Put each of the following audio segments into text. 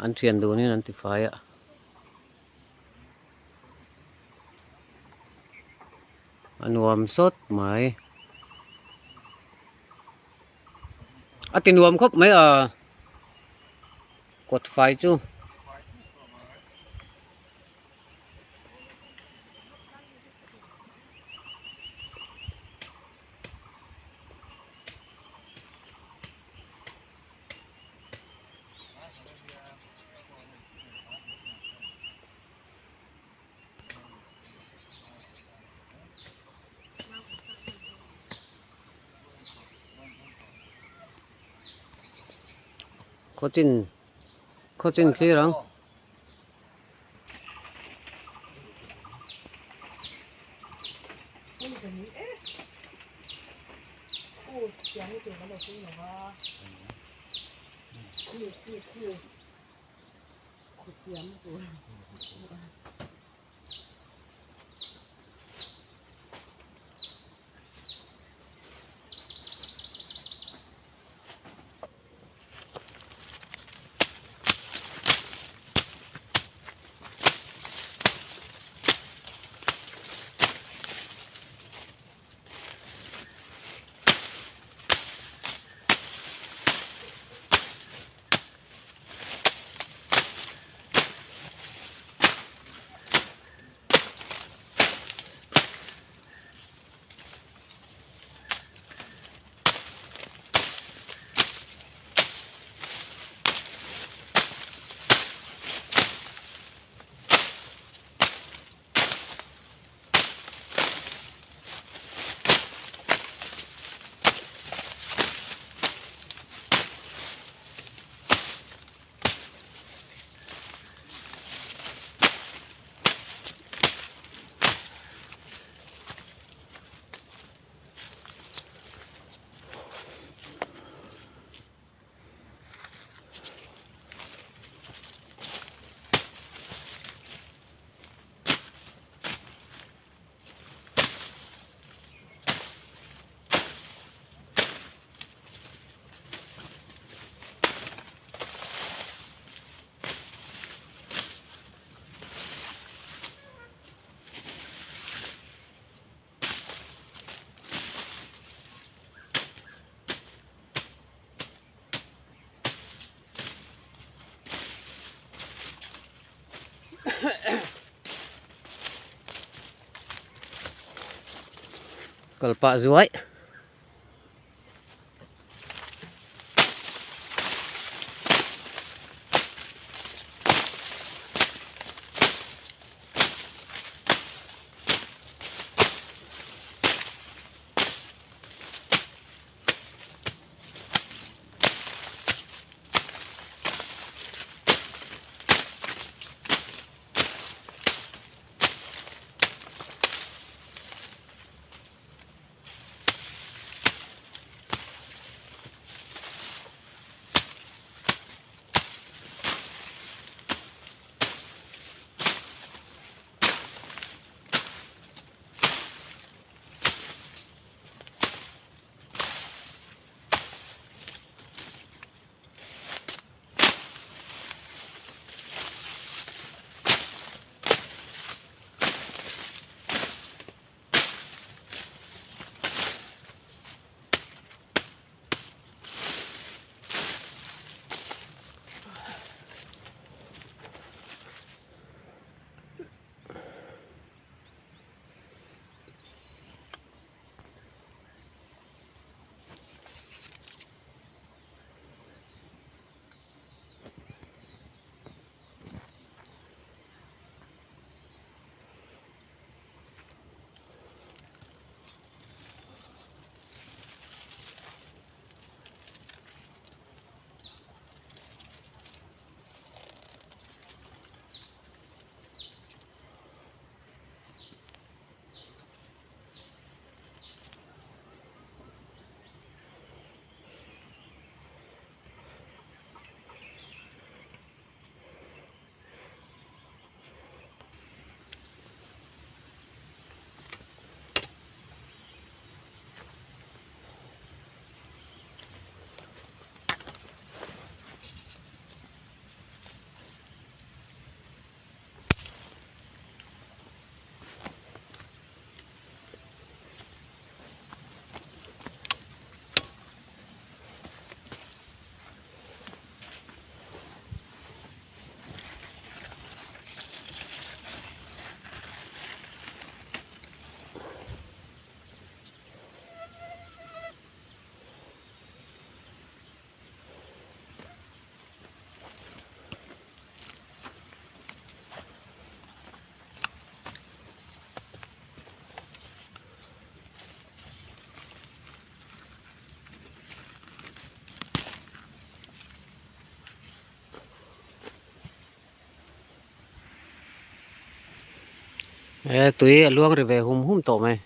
An thian dunin an tifai a. A nuam sawt mai. A ti nuam khawp mai a kawt fai chu. Khawchin khawchin thlir ang. Kal pah zuai. He tui a luang ri ve hum hum tawh mai.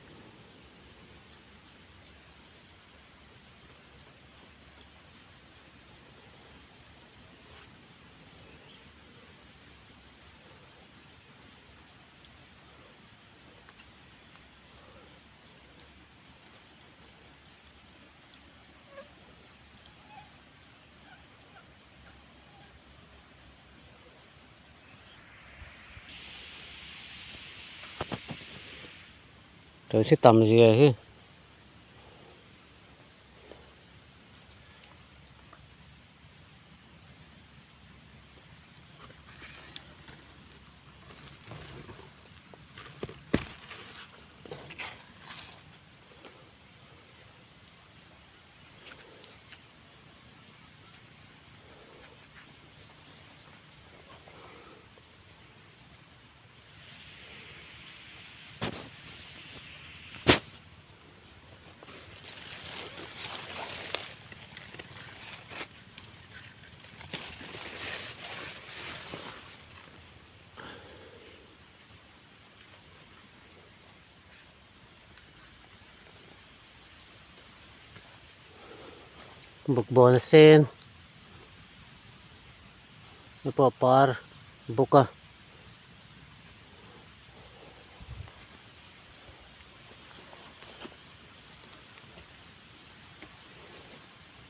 Tui si tam zia hi. Bawkbawn a sen te pawh a par bawk a.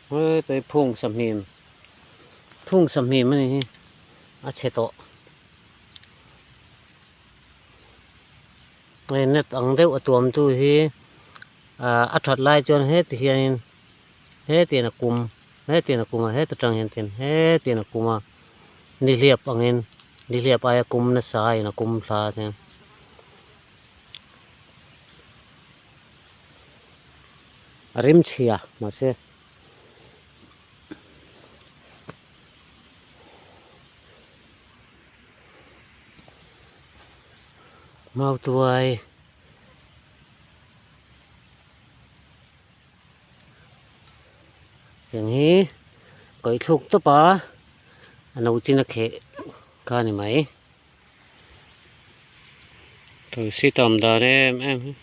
Hetlai phung sahmim phung sahmim a ni hi a chhe tawh. Hei net ang deuh a tuam tu hi ah a that lai chuan heti hianin hetiang a kum hetiang a kum a heta tang hian tin hetiang a kum a nihliap angin nihliap aia kum nasa in a kum thla a nia a rim chhia mahse. Mautuai tiang hi kaih thluk tawp a a no chin a kheh kha a ni mai tulsi tam dan em em hi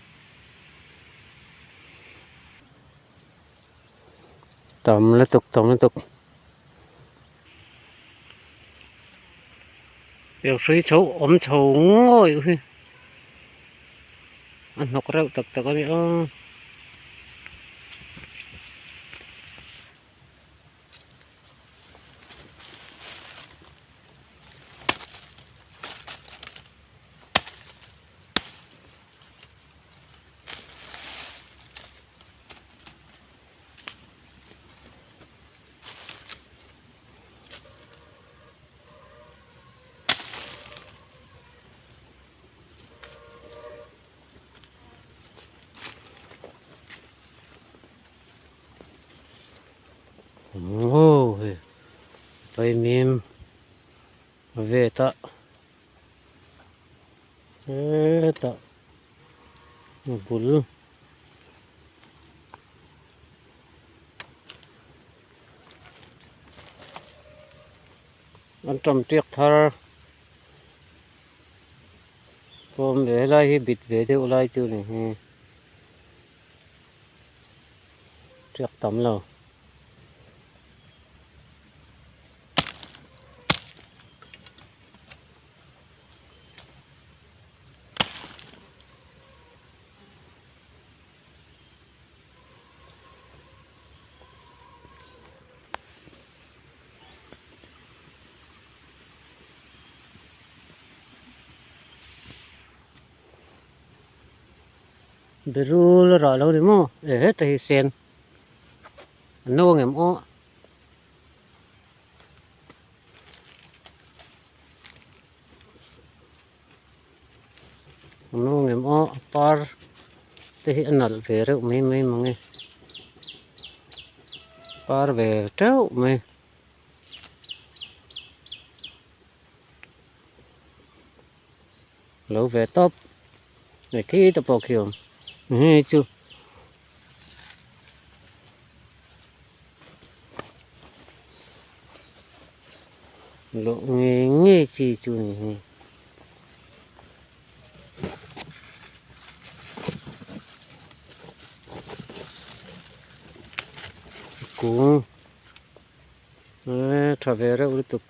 tam lutuk tam lutuk. Tiang hrui chho awm chho ngawih hi a hnawk reuh tak tak a ni a. Aw hei vaimim a vet a hetah a bul. An tam tiak thar pawm ve helai hi bit ve deuh lai chu ni hi tiak tam lo. Berul a rah lo ni maw e heta hi sen a no ang em aw. A no ang em aw a par te hi a nalh ve reuh mai mai mang e par ve teuh mai. Lo ve tawp leh khi te pawh khi awm hei chu. Loh ngei ngei chi chu ni hi. kung eee tha ve reuh lutuk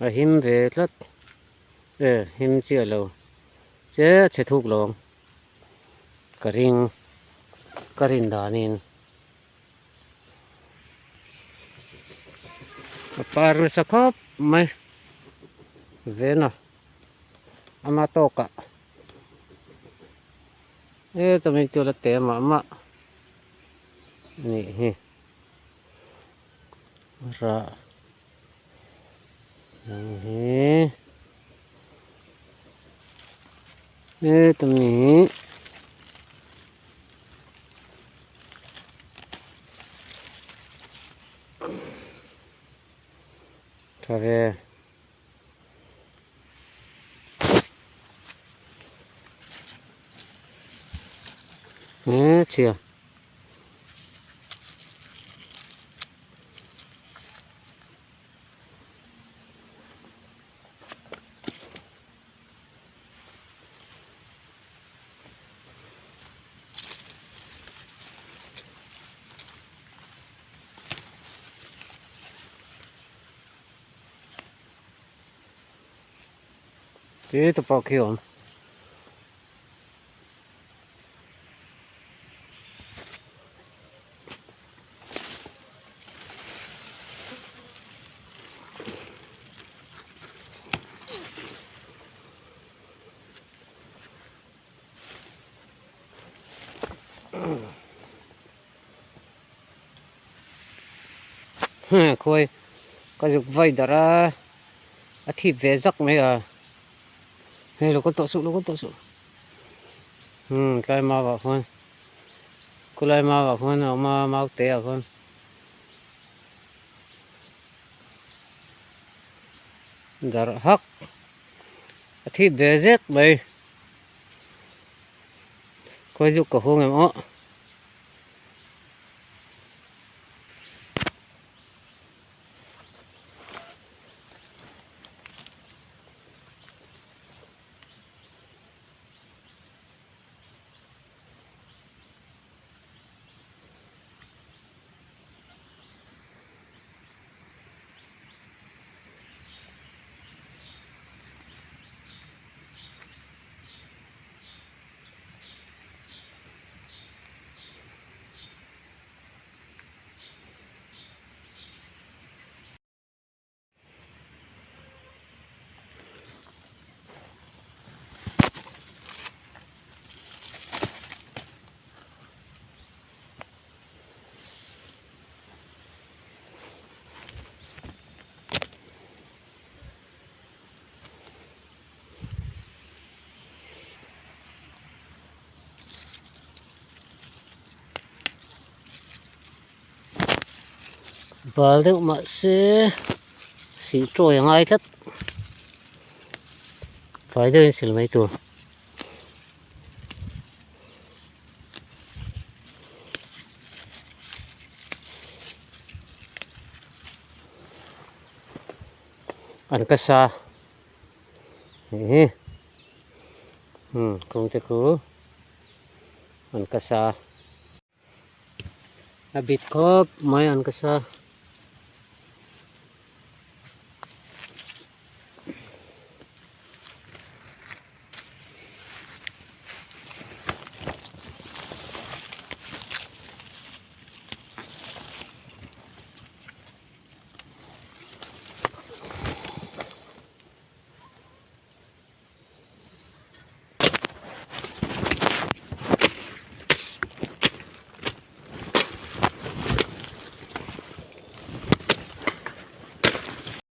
a him ve tlat e him chiah lo che a chhe thuk lo ang ka ring ka rin danin a par nasa khawp mai vena ama tawkah e tawmin chu la te mah mah anih hi rah ang hi e tawmin hi tha ve. He chhia Ti te pawh khi a awm. Khawi ka zuk vai darh a a thip ve zak mai a hei lo kal tawh suh lo kal tawh suh umm tlai mau ah khuan khulai mau ah khuan a awm a mau te ah khuan darh hak a thip ve zek mai khawi zuk ka hung em aw. Bal deuh mahse sih tawi a ngai tlat fai deuhin sil mai tur. An ka sa Ehe umm kawng te khu an ka sa a bit khawp mai an ka sa.